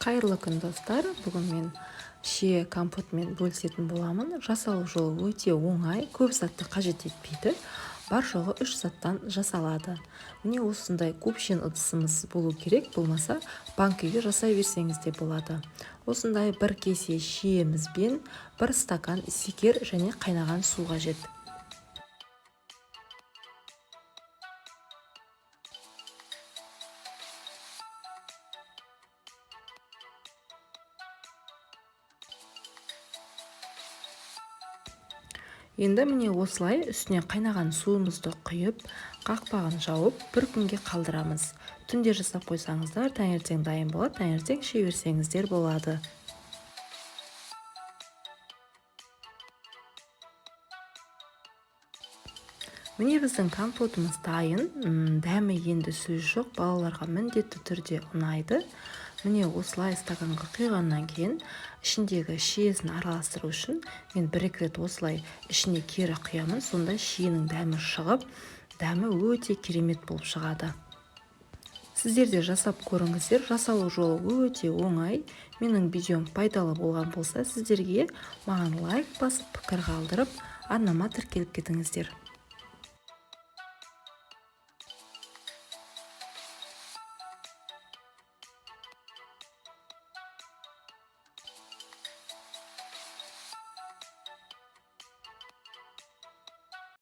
Қайырлы күн, достар! Бүгін мен шие компотымен бөлісетін боламын. Жасалу жолы өте оңай, көп затты қажет етпейді. Бар жоғы 3 заттан жасалады. Міне, осындай кувшин ыдысымыз болу керек, болмаса банкіге жасай берсеңіз де болады. Осындай бір кесе шиемізбен 1 стакан секер және қайнаған су қажет. Енді міне, осылай үстіне қайнаған суымызды құйып, қақпағын жауып, бір күнге қалдырамыз. Түнде жасап қойсаңыздар, таңертең дайын болады, таңертең іше берсеңіздер болады. Міне, біздің компотымыз дайын. Дәмі енді сөз жоқ, балаларға міндетті түрде ұнайды. Міне, осылай стаканға құйғаннан кейін ішіндегі шиесін араластыру үшін мен бір-екі рет осылай ішіне кері құямын. Сонда шиенің дәмі шығып, дәмі өте керемет болып шығады. Сіздер де жасап көріңіздер. Жасалу жолы өте оңай. Менің видеом пайдалы болған болса сіздерге, маған лайк басып, пікір қалдырып, арнама тіркеліп кетіңіздер.